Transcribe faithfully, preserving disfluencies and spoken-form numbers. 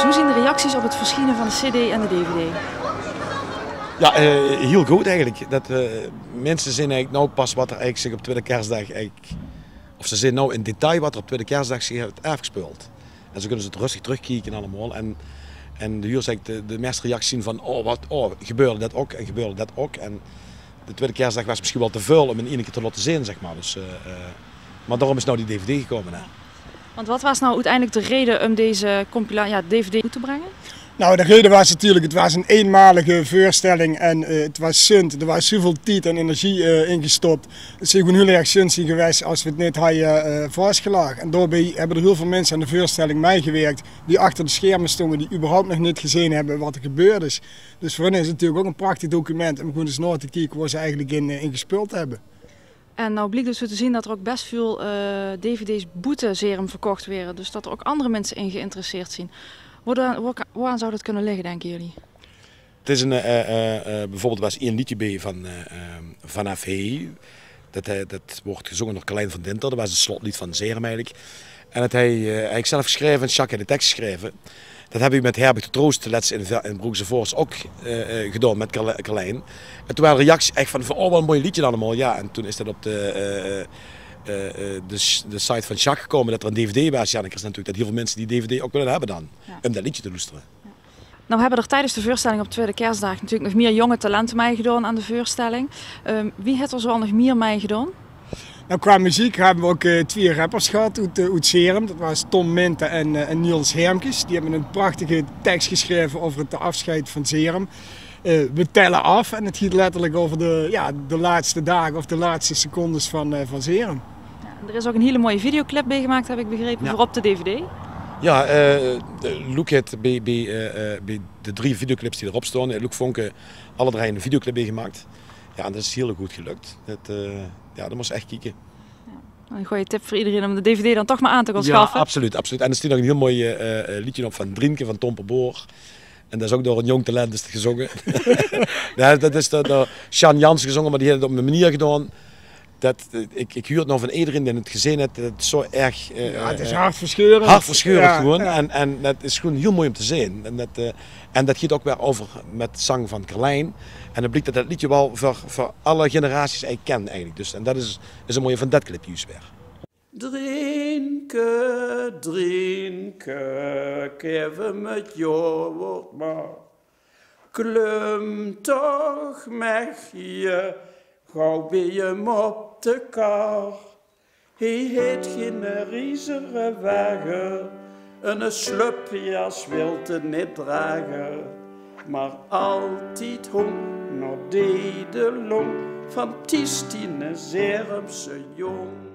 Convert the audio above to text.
Wie zien de reacties op het verschijnen van de cd en de dvd? Ja, eh, hiel good eigelik. Det, eh, minse zeen eigelik now pas waat d'r eigelik zich op twiede kersdaag eigelik, of ze zeen now in detail waat d'r op twiede kersdaag zich haet aafgespeuld. En ze kinne 't rustig trökkieke allemaol. En, en de huurs eigelik de, de meiste reacties zien van: "Oh, waat, oh, gebeurde det ok en gebeurde det ok." En de twiede kersdaag waas misschien waal te väöl um in eine kier te laote zeen, zeg maar. Dus, eh, eh, maar daorum is now die dvd gekómme, hè. Want wat waas now oeteindelik de reden um deze compila-, ja, dvd oet te bringe? Nou, de reden waas natuurlik, het waas 'n einmalige veurstelling en, eh, het waas zund. D'r waas zoväöl tied en energie, eh, ingestop. Het zou gewoen hiel erg zund zien gewaes as we het neet hadde, eh, vasgelag. En daobeej hebbe d'r hiel väöl minse aan de veurstelling mitgewirk die achter de scherme stónge, die überhaupt nog neet gezeen hebbe wat d'r gebeurd is. Dus veur hun is het natuurlik ok 'n prachtig document um gewoen ens nao te kieke wo ze eigelik in, eh, in gespeuld hebbe. En now bliek dus te zien det d'r ok bes väöl, eh, dvd's boete Zerum verkocht waere. Dus det d'r ok anger minse in geïnteresseerd zien. Wo dan, wo ka-, woaan zou det kinne ligke, dinke geer? Het is 'n, eh, eh, eh, beveurbeeld waas ein leedje beej van, eh, ehm, Vanaf Hee. Det, eh, det woort gezónge door Carlijn van Dinter. Det waas het slotleed van Zerum eigelik. En det haet hae, eh, eigelik zelf gesjreve en Sjaak haet de teks gesjreve. Det hebbe we mit Herberg de Troost lets in, in Broekse Vors ok, eh, eh, gedaon mit Carle-, Carlijn. En toen waas de reactie ech van, van: "Oh, wat 'n mooi leedje allemaol." Ja, en toen is det op de, eh, eh, eh, de s-, de site van Sjaak gekómme det d'r 'n dvd waas. Ja, dan kriegs se natuurlik det hiel väöl minse die dvd ok wille hebbe dan. Ja. Um det leedje te loestere. Ja. Now hebbe d'r tiedes de veurstelling op twiede kersdaag natuurlik nog mier jónge talente mitgedaon aan de veurstelling. Ehm, wie haet d'r zo al nog mier mitgedaon? Nou, qua meziek hebbe we ok, eh, twieë rappers gehad oet, eh, oet Zerum. Det waas Tom Minten en, eh, en Niels Hermkes. Die hebbe 'n prachtige teks gesjreve euver het aafsjeid van Zerum. Eh, we telle aaf en het giet letterlik euver de, ja, de laatste daag of de laatste secondes van, eh, van Zerum. Ja, en d'r is ok 'n hiel mooie videoclip beej gemaak, heb ik begrepe, ja, veur op de dvd. Ja, eh, de Loek haet beej, beej, eh, eh, beej de drie videoclips die d'r op staon, eh, Loek Vonken, alle drie 'n videoclip beej gemaak. Ja, en det is hiel good gelök. Det, eh, ja, det mós se ech kieke. Ja. 'Ne Gooje tip veur iederein um de dvd dan toch maar aan te gaon sjaffe. Ja, absoluut, absoluut. En d'r steit nog 'n hiel mooi, eh, eh, leedje op van Drienke van Tom Perboer. En det is ok door 'n jónk talent is det gezónge. Ja, det is door, door Sjan Jansen gezónge, maar die haet het op 'n manier gedaon. Det, eh, ik, ik huur het now van iederein dae het gezeen haet, det het zo erg, eh, ja, het is, eh, hartverscheurend. Hartverscheurend, ja, gewoen. Ja. En, en det is gewoen hiel mooi um te zeen. En det, eh, en det giet ok weer euver mit zang van Carlijn. En det bliek det det leedje waal veur, veur alle generaties eigelik kent eigelik. Dus, en det is, is 't mooie van det clipje juus weer. Drienke, Drienke, gaef 'm 't jawoord maar. Klum toch mit, gaw beej 'm op de kar. Hae haet geine riezere wage, 'n slupjas wilt 'r neet drage. Maar altied hóng nao dae de long van Ties, diene Zerumse jóng.